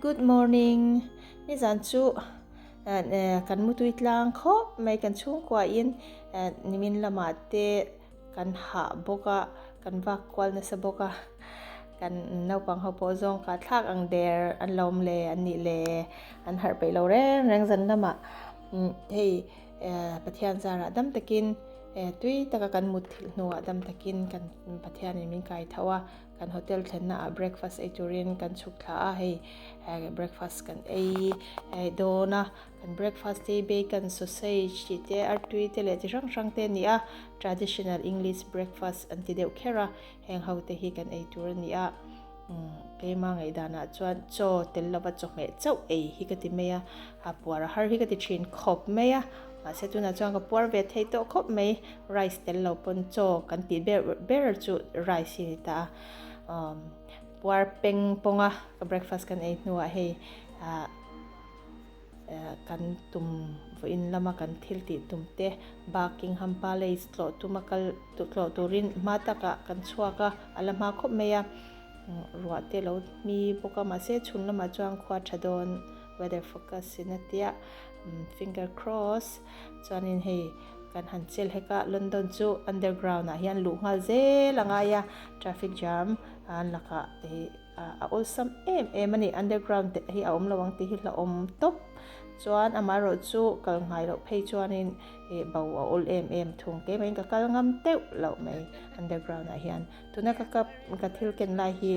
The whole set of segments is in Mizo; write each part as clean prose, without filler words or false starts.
Good morning nizan chu kan mutui tlang khawp mai kan chhungkua in nimin lamah te kan hah bawk a kan vak kual nasa bawk a kan naupang ho pawh zawng ka thlak ang der an lo awm le an nih le an harh peih lo reng reng zan lamah hei Pathian zarah dam takin tui taka kan mut thilh hnuah dam takin kan Pathianin min kai tho a. Kan hotel thlenna ah breakfast ei turin kan chhuk thla a, hei breakfast kan ei dawn a, kan breakfast hi bacon, sausage tih te, artui te leh chi hrang hrang te a ni a, traditional English breakfast an ti deuh kher a, heng ho te hi kan ei tur a ni a, keima ngaihdanah chuan chaw tel lova chawhmeh chauh ei hi ka ti mai a, a puar a har hi ka ti thin khawp mai a. Mahse tunah chuan ka puar ve thei tawh khawp mai, rice tel lo pawn chaw kan tih ber ber chu rice hi a ni ta a, puar peng pawng a ka breakfast kan ei hnuah hei ah kan tum vawiin lama kan thil tih tum te Buckingham Palace tlawh tuma kal tlawh turin hma takah kan chhuak a, a la hma khawp mai a, ruah te lo hmi bawk a mahse chhun lamah chuan khua tha dawn weather forecast in a tia. Finger cross chuanin hei kan han chel hek a London chu underground ah hian luh nghal zel a ngai a traffic jam an lakah ih a awlsam em em a ni underground te hi a awm lo ang tih hi hlauhawm tawp chuan amaherawh chu kal ngai loh phei chuanin ih bo a awl em em thung keimah in ka kal ngam teuh loh mai underground ah hian tuna ka cup ka thil ken lai hi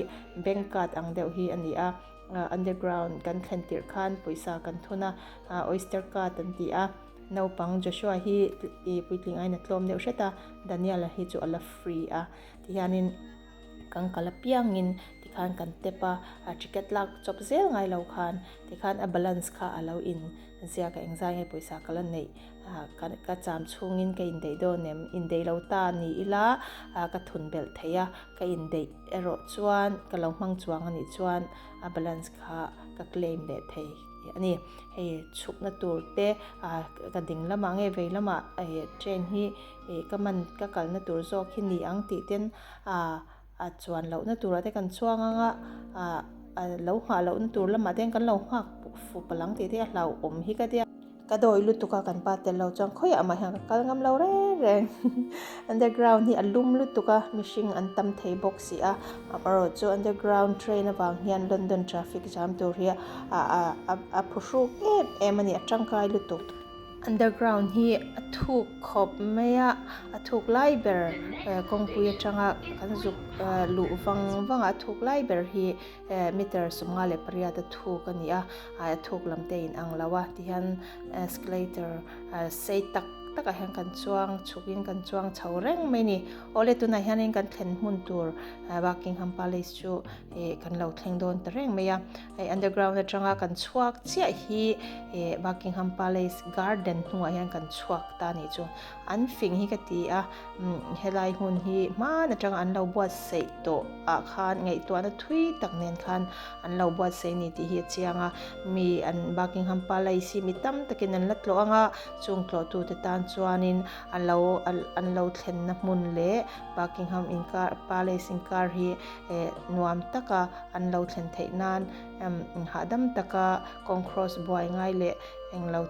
bank card ang deuh hi a ni a. Underground kan thlen tirh khan pawisa kan thun a, oyster card an ti a, naupang Joshua hi puitling aiin a tlawm deuh hret a, Daniel-a hi chu a la free a, tihianin kan kal apiangin tikhan kan tap a, ticket lak chawp zel ngai lo khan tikhan a balance kha a lo in ziak a, engzai nge pawisa ka la neih ka cham chhungin ka indaih dawn em, indaih lo ta ni ila ka thun belh thei a, ka indaih. Erawh chuan ka lo hmang chuang a nih chuan a balance kha ka claim leh thei a ni. Hei chhukna tur te ka ding lamah nge vei lamah train hi ka man ka kalna tur zawk hi ni ang tih ten a chuan lohna turah te kan chuang ang a, a lo nghah lohna tur lamah te kan lo nghak fuh palh ang tih te a hlauhawm hi ka tia. Ka dawi lutuk a kan pa tel lo chuan khawiah mah hian ka kal ngam lo reng reng underground hi a lum lutuk a mihring an tam thei bawk si a amaherawh chu underground train avang hian London traffic jam tur hi a a a phuhruk em em a ni a tangkai lutuk. Underground hi a thuk khawp mai a a thuk lai ber kawngpui atanga kan zuk luh vang vang a a thuk lai ber hi Meter 58 a thuk a ni a, a thuk lam te a inang lo a, tihian escalator sei tak takah hian kan chuang chhukin kan chuang chho reng mai a ni. Awle tunah hianin kan thlen hmun tur Buckingham Palace chu kan lo thleng dawn ta reng mai a, hei underground atanga kan chhuak chiah hi Buckingham Palace garden hnungah hian kan chhuak ta a nih chu. An fing hi ka ti a, helai hmun hi hman atanga an lo buatsaih tawh ah khan ngaihtuahna thui tak nen khan an lo buatsaih a ni tih hi a chiang a, mi an Buckingham Palace hi mi tam takin an la tlawh ang a, chung tlawhtute tan chuanin a lo an lo thlenna hmun leh Buckingham inkar Palace inkar hi eh nuam taka an lo thlen theih nan hahdam taka kawng cross buai ngai leh englo.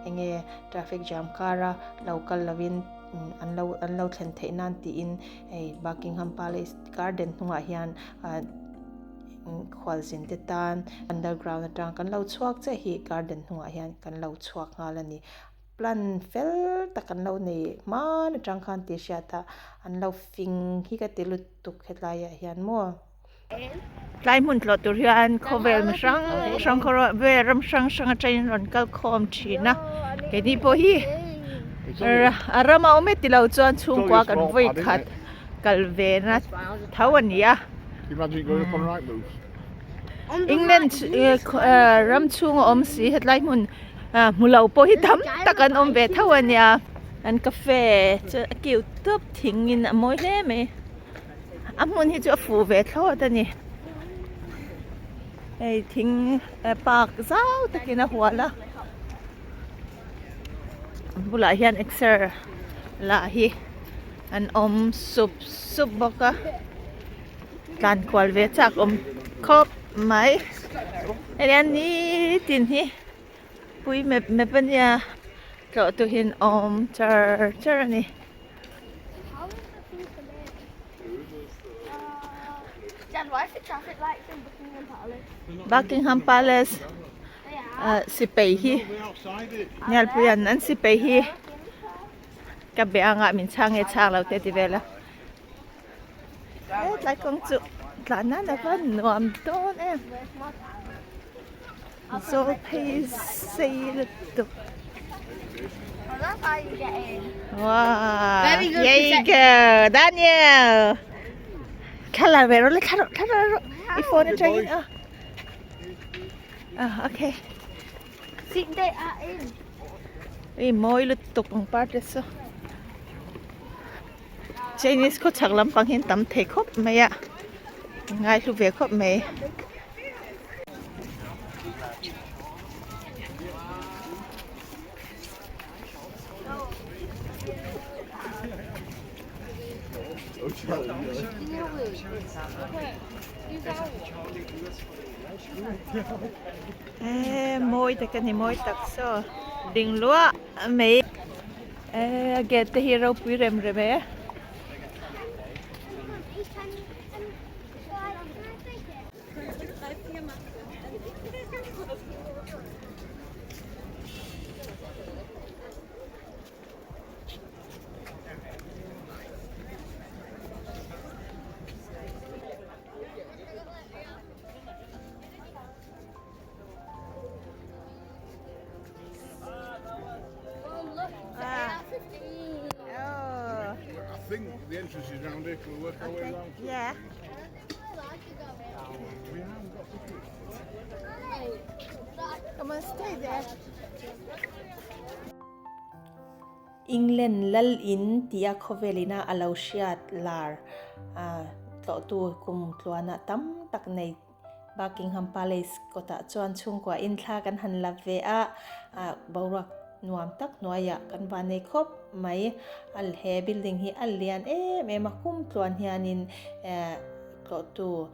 Eng nge traffic jam kara lo kal lovin an lo an lo thlen theih nan tiin hei Buckingham Palace garden hnungah hian ah khualzin te tan underground atang kan lo chhuak chiah hi garden hnungah hian kan lo chhuak nghal a ni. Plan fel tak an lo nei hman atang khan tih hriat a an lo fing hi ka ti lutuk hetlaiah hian maw. Tlai hmun tlawh tur hian khawvel mi hrang hrang khawvel ram hrang hrang atangin rawn kal khawm thin a keini pawh hi a ram a awm e tilo chuan chhungkua kan vawi khat kal ve na tho a ni a England ram chhung a awm si hetlai hmun hmu lo pawh hi tam tak an awm ve tho a nia an cafe chu a cute tawp thingin a mawi hle mai. A hmun hi chu a fuh ve thlawt a ni. Hei thing park zau takin a hual a. A bulah hian exer lah hi an awm sup sup bawk a. Tlan kual ve chak awm khawp mai. Hetiang nitin hi pui mep mep a nia tlawh tuhin awm char char a ni. Buckingham Palace ah sipai hi Nialpuia'n an sipai hi ka be anga min chhang nge chhang lo te a ti vel a. He tlai kawng chu tlan nan a va nuam dawn em zawl phei sei lutuk wow here you go Daniel thla la ve rawh le thla rawh thla rawh i phone atangin ah ah okay i mawi lutuk pangpar te saw. Chinese khaw chhak lampang hi an tam thei khawp mai a ngaihlu ve khawp mai. Eee mawi tak a ni mawi tak saw ding luah mai. Eee a gate te hi ropui rem rem e. I think the entrance is round here. Can we work our way round? Yeah. We haven't got tickets. Come on, stay there. England lal in tia khawvel ina a lo hriat lar tlawhtu kum tluana tam tak nei Buckingham Palace kawtah chuan chhungkua in thla kan han la ve a, boruak nuam tak hnuaiah kan va nei khawp mai. A he building hi a lian em em a, kum tluan hianin tlawhtu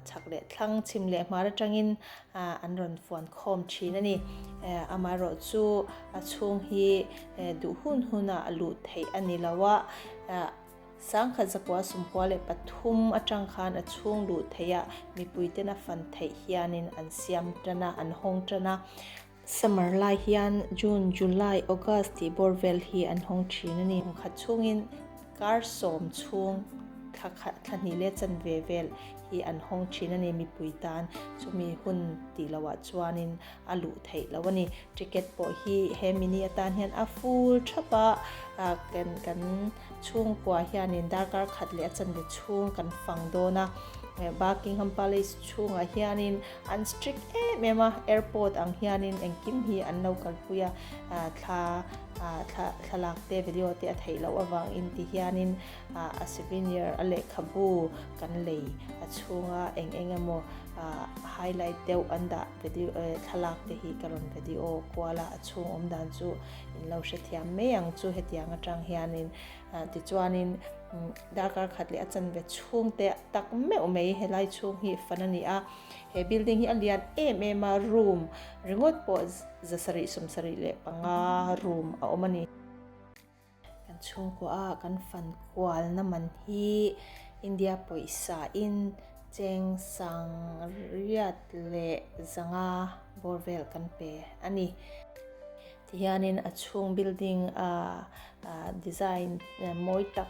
chhak leh thlang chhim leh hmar atangin an rawn fuan khawm thin a ni. Amaherawh chu a chhung hi duh hun hunah luh theih a ni lo a. Sangkhat zakua sumkua leh pathum atang khan a chhung luh theih a, mipui ten a fan theih hianin an siam tan a, an hawng tan a. Summer lai hian June, July, August tih bawr vel hi an hawng thin a ni. Kum khat chhungin kar sawm chhung thla khat thla hnih leh chanve vel hi an hawng thin a ni mipui tan. Chumi hun tih loah chuanin a luh theih loh a ni. Ticket pawh hi he mini atan hian a full thap a, kan kan chhungkua hianin darkar khat leh a chanve chhung kan fang dawn a. Buckingham Palace chhungah hianin an strict em em a, airport ang hianin engkim hi an lo kalpui a, thla thla thlalak te video te a theih loh avangin ti hianin a souvenir a lehkhabu kan lei a chhunga eng eng emaw highlight deuh an dah video thlalak te hi ka rawn video kual a a chhung awm dan chu in lo hrethiam mai ang chu hetiang atang hianin tichuanin darkar khat leh a chanve chhung te tak meuh mai helai chhung hi fan a ni a he building hi a lian em em a room ringawt pawh zasarih sawmsarih leh panga room a awm a ni. Kan chhungkua a kan fan kualna man hi India pawisa in cheng sang riat leh zanga bawr vel kan pe a ni. Tihianin a chhung building a design mawi tak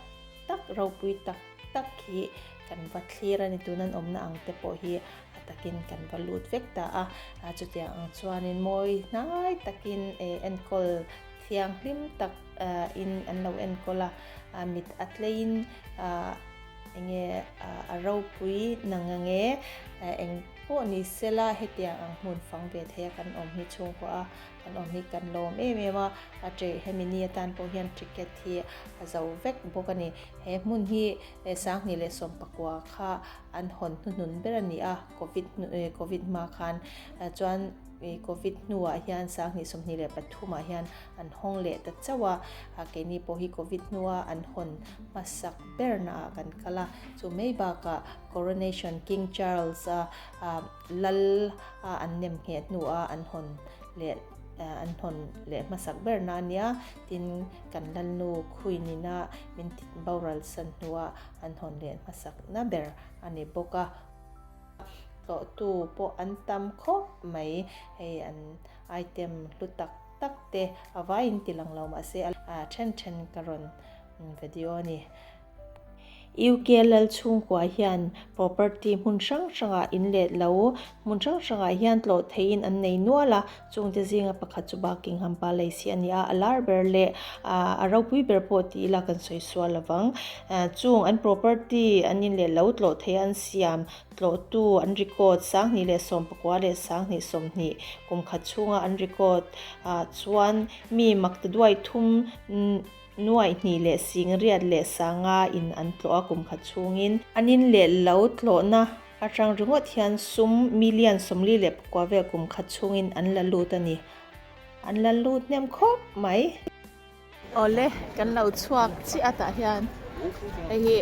tak ropui tak tak hi kan va thlir a ni. Tuna an awmna ang te pawh hi a takin kan va lut vek ta a, chutiang ang chuanin mawi hnai takin enkawl Thianghlim tak in an lo enkawl a, mit a tleiin enge a ropui nang ange eng pawh ni sela hetiang ang hmun fang ve thei a kan awm hi chhungkua a kan awm hi kan lawm em em a, a che hemi ni atan pawh hian ticket hi a zo vek bawk a ni. He hmun hi sanghnih leh sawmpakua kha an hawn hnuhnun ber a ni a, covid covid hma khan chuan covid hnuah hian sanghnih 23 ah hian an hawng leh ta chauh a, keini pawh hi covid hnua an hawn hmasak berna ah kan kal a, chu mai bakah coronation King Charles a lal a an nem ngheh hnuah an hawn leh an hawn leh hmasak berna a nia, tin kan lalnu Queen ina min boral san hnuah an hawn leh hmasak na ber a ni bawk a. Tlawhtu pawh an tam khawp mai, hei an item hlu tak tak te a vaiin ti lang lo mahse a then then ka rawn video a ni. UK lal chhungkua hian property hmun hrang hrangah in let lo hmun hrang hrangah hian tlawh theihin an nei nual a, chungte zinga pakhat chu Buckingham Palace hi a ni a, a lar ber leh a ropui ber pawh ti ila kan sawi sual lovang. Chung an property an in leh lo tlawh thei a an siam tlawhtu an record 2019 leh 2020 kum khat chhunga an record ah chuan mi makta duai thum Nuaih hnih leh sing riat leh sanga in an tlawh a kum khat chhungin. An in leh lo tlawhna atang ringawt hian sum million 44 vel kum khat chhungin an la lut a ni. An la lut hnem khawp mai. Awle, kan lo chhuak chiah a tah hian hei hi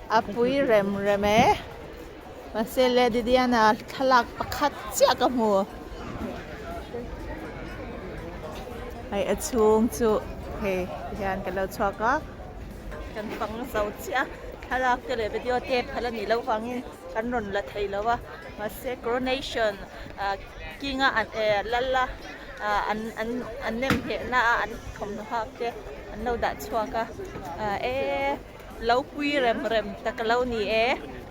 a pui rem rem e. Mahse Lady Diana thlalak pakhat chiah ka hmu. Hei a chhung chu hei hian ka lo chhuak a, kan fang zo chiah a, thlalak te leh video te phal a nih loh vangin kan rawn la thei lo a, mahse coronation ah king a an eh lal a ah an an an nem ngheh na a an thawmhnaw hak te an lo dah chhuak a ah e. Lo pui rem rem tak a lo ni e,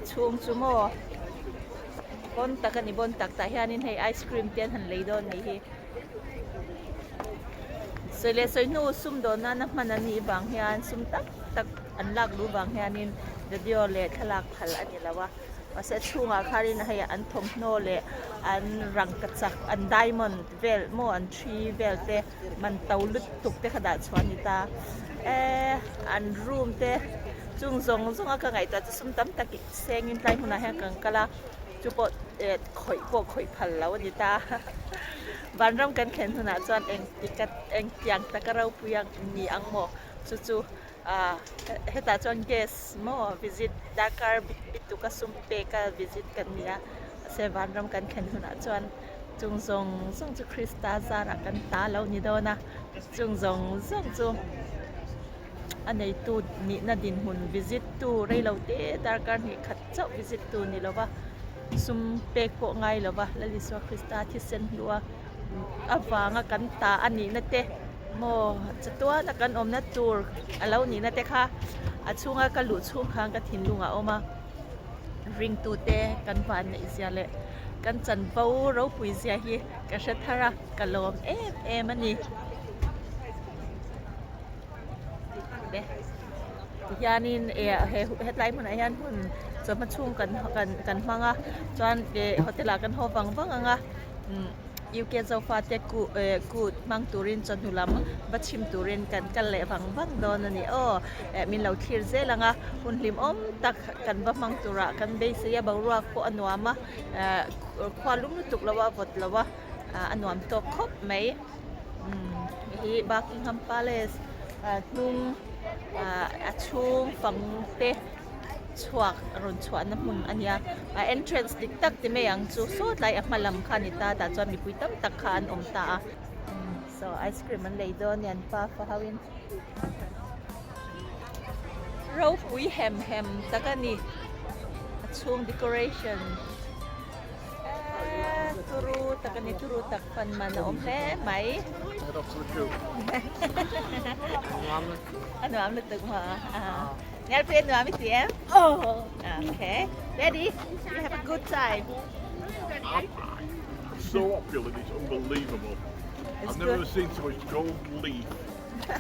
chhung chu maw bawn tak a ni bawn tak tah hianin hei ice cream te an han lei dawn nih hi sawi leh sawi hnu sum dawn nana hman an nih vang hian sum tak tak an lak luh vang hianin video leh thlalak phal a ni lo a mahse a chhungah khanin hei an thawmhnaw leh an rangkachak an diamond vel maw an thi vel te. Man to lutuk te kha dah chhuah a ni ta e an room te chung zawng zawng a ka ngaihtuah chu sum tam tak sengin tlai hmunah hian kan kal a chu pawh eh khawih pawh khawih phal lo a ni ta vanram kan thlen hunah chuan eng tikat eng tiang taka ropui ang ni ang maw chu chu ah hetah chuan guest maw visit darkar bituka sum peka visit kan ni a mahse vanram kan thlen hunah chuan. Chung zawng zawng chu Krista zarah kan ta lo ni dawn a, chung zawng zawng chu a neitu nihna dinhmun visit tu reilo te darkar hnih khat chauh visit tu ni lova sum pek pawh ngai lova Lal Isua Krista thisen hlua avanga kan ta a nihna te maw chatuana kan awmna tur a lo nihna te kha a chhunga ka luh chhung khan ka thinlungah a awm a. Ringtute kan vanneih zia leh kan chanvo ropui zia hi ka hre thar a, ka lawm em em a ni. Tihianin eh he hetlai hmunah hian hun chawhma chhung kan kan kan hmang a chuan eh hotel ah kan haw vang vang ang a umm. UK Zofate kut hmang turin chawhnu lam va chhim turin kan kal leh vang vang dawn a ni aw. Min lo thlir zel ang a, hun hlimawm tak kan va hmang turah kan beisei a, boruak pawh a nuam a, khua lum lutuk lo a, vawt lo a, a nuam tawk khawp mai. Hei hi Buckingham Palace hnung a chhung fang te. chhuak rawn chhuahna hmun a nia a entrance dik tak ti mai ang chu saw tlai a hma lam kha a ni ta tah chuan mipui tam tak kha an awm ta a saw ice cream an lei dawn a ni an pa fa ho in ropui hem hem tak a ni a chhung decoration eee turu tak a ni turu tak fan man a awm hle mai a nuam lutuk maw a. Ngarpui nuam i ti em? Oh. Okay. Daddy, you have a good time. So opulent, it's unbelievable. It's I've never good. seen so much gold leaf,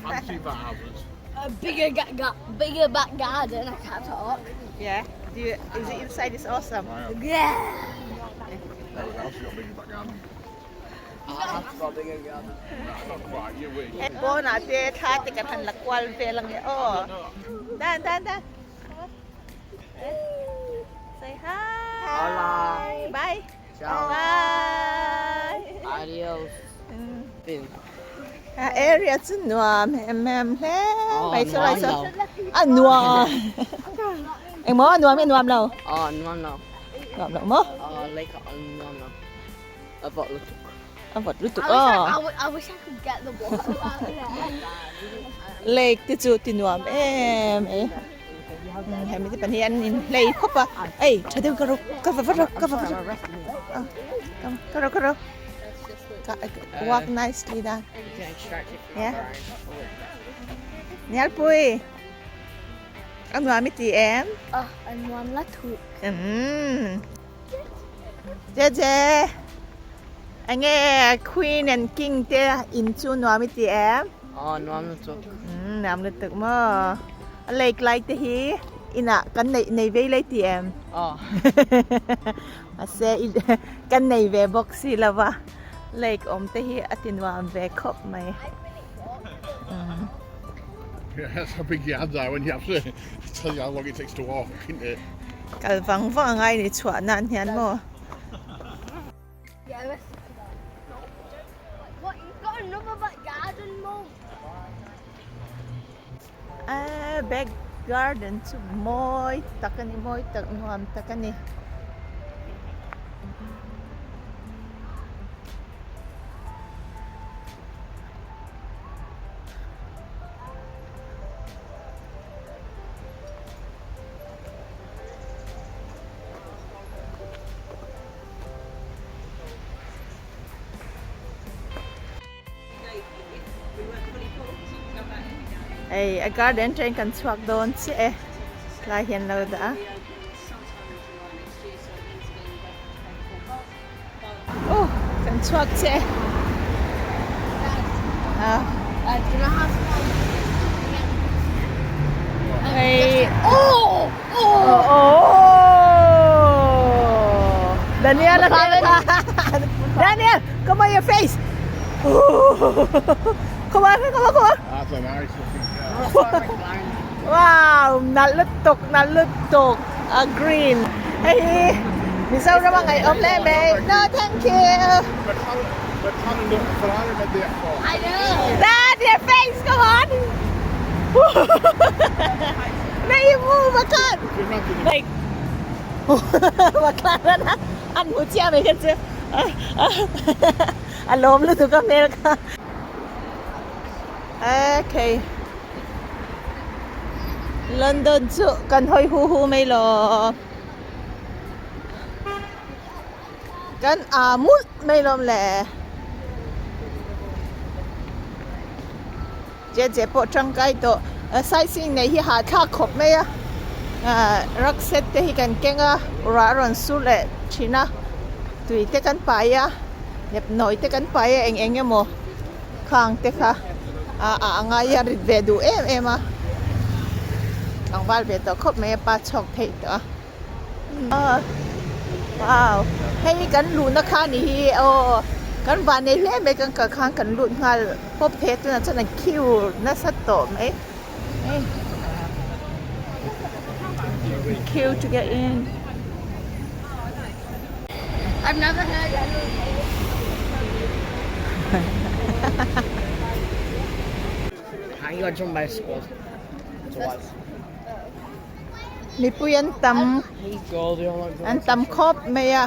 fancy vases. A bigger, bigger back garden, I can't talk. Yeah. Do you, is it inside is awesome? Wow. Yeah. No, else has got a bigger back garden. Pawnah te thla te kan han la kual vel ang e aw. Dan dan dan. Say hi. Hola. Bye. Ciao. Bye. Adios. A area chu nuam em em hle mai chu lai saw a nuam engmaw a nuam nge nuam lo Aw nuam lo nuam lo maw aw lake a nuam lo a vawt lutuk a vawt lutuk aw lake te chu ti nuam em e hemi te pahnih an in hlei khawp a ei tha deuh ka rawk ka va vat rawk ka va vat rawk ka rawk ka rawk Walk nicely da. Yeah. Nialpui. A nuam i ti em? Oh, a nuam la thu. Mm. Jeje. Ange Queen and King te in chu nuam i ti em? Oh, nuam lutuk. Mm, nuam lutuk mo. A lake lai te hi ina kan nei nei vei lei ti em? Oh. Mahse i kan nei ve bawk si lo va, lake awm te hi a ti nuam ve khawp mai. Kal vang vang a ngai ni chhuah nan hian maw. Ahh back garden chu mawi tak a ni mawi tak nuam tak a ni. Hei a garden train kan chhuak dawn chiah e tlai hian lo dah a aw kan chhuak chiah e ah hei oh oh Daniel Daniel come on your face Come on, come on, come on. That's a nice looking car. Wow, nalh lutuk, nalh lutuk. A green. Hei hi Mizoram a ngaihawm hle mai. No, thank you. Dad, your face, come on. Nei move a khan. Like McLaren a an hmu chiah mai kha chu. A lawm lutuk a hmel kha. Okay. London chu kan hawi hu hu mai lo. Kan a mulh mai lawm le. Che che pawh tangkai tawh. Sightseeing nei hi hahthlak khawp mai a. Rucksack te hi kan keng a, ruah a rawn sur leh thin a, tui te kan pai a, nepnawi te kan pai a, eng eng emaw khang te kha a a ngai a rit ve duh em em a. Tlangval ve tawh khawp mai a, pa chhuak theih tawh a. Wow hei kan luhna kha ni hi aw kan van nei hle mai kan kal khan kan lut nghal pawp thei a tunah chuan an queue nasa tawh mai hei queue to get in. I've never heard anyone How you got jumped by a squad? Twice. Mipui an tam an tam khawp mai a.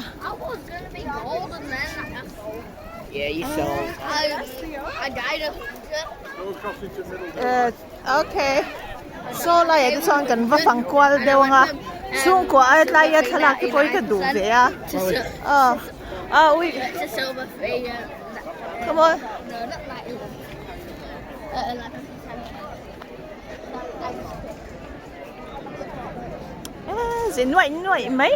Okay saw laiah te chuan kan va fang kual deuh ang a chhungkua a tlaia thlalak te pawh hi ka duh ve a aw ah ui come on. Zin nuaih nuaih mai.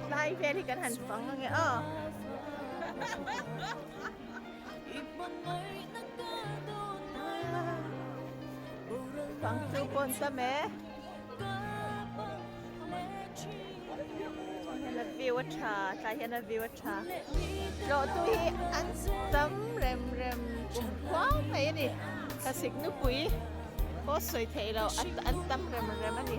Tlai vel hi kan han fang ange aw. Fang chu pawn tam e. Hian a view a tha, tlai hian a view a tha. Tlawh tu hi an tam rem rem kum khuau mai a ni. Thlasik nupui pawh sawi theih loh an tam rem rem a ni.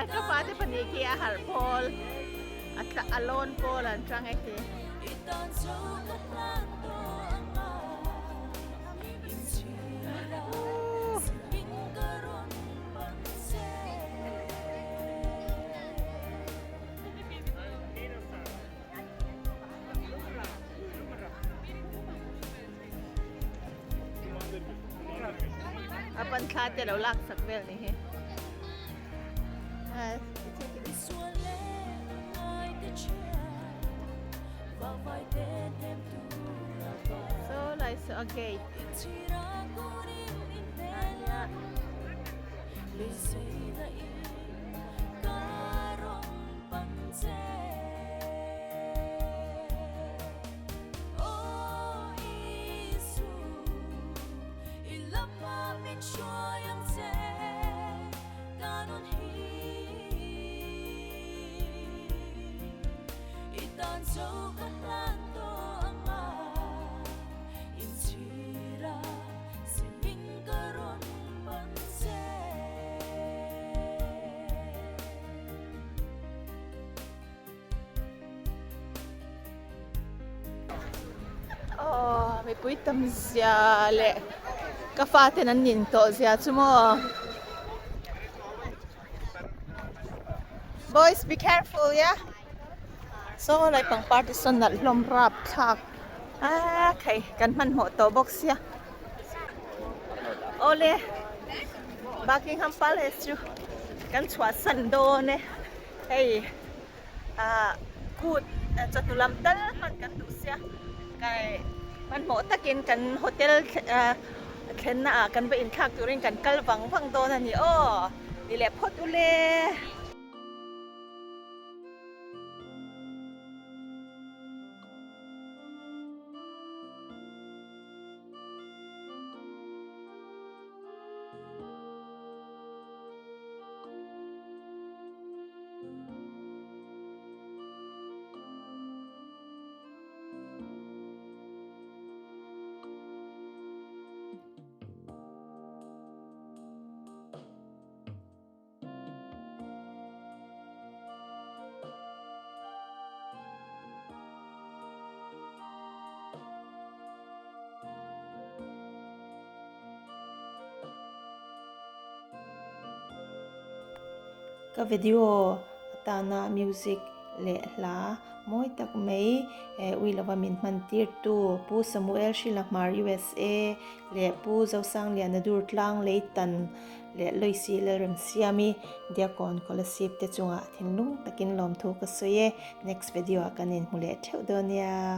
Ka pa te pahnih khi a harh pawl a lawn pawl an tang e khi. A pan thla te lo lak sak vel ni hi. So lai so a gate. Aw mipui tam zia leh ka faten an nin tawh zia chu maw. Boys be careful yeah. Saw lai pangpar te sawn nalh hlawm rap thlak a khai kan hmanhmawh tawh bawk sia. Awle Buckingham Palace chu kan chhuahsan dawn e hei ah kut chawhnu lam tal hman kan duh sia kai hmanhmawh takin kan hotel ah thlenna ah kan va inthlak turin kan kal vang vang dawn a ni aw ni leh phawt ule. Ka video atana music leh hla mawi tak mai eh ui lova min hman tir tu Pu Samuel Hrilahmar USA leh Pu Zosangliana Durtlang Leitan leh Loisi Lalremsiami Diakon Kolasib te chungah thinlung takin lawmthu ka sawi e. Next video ah kan inhmu leh theuh dawn nia.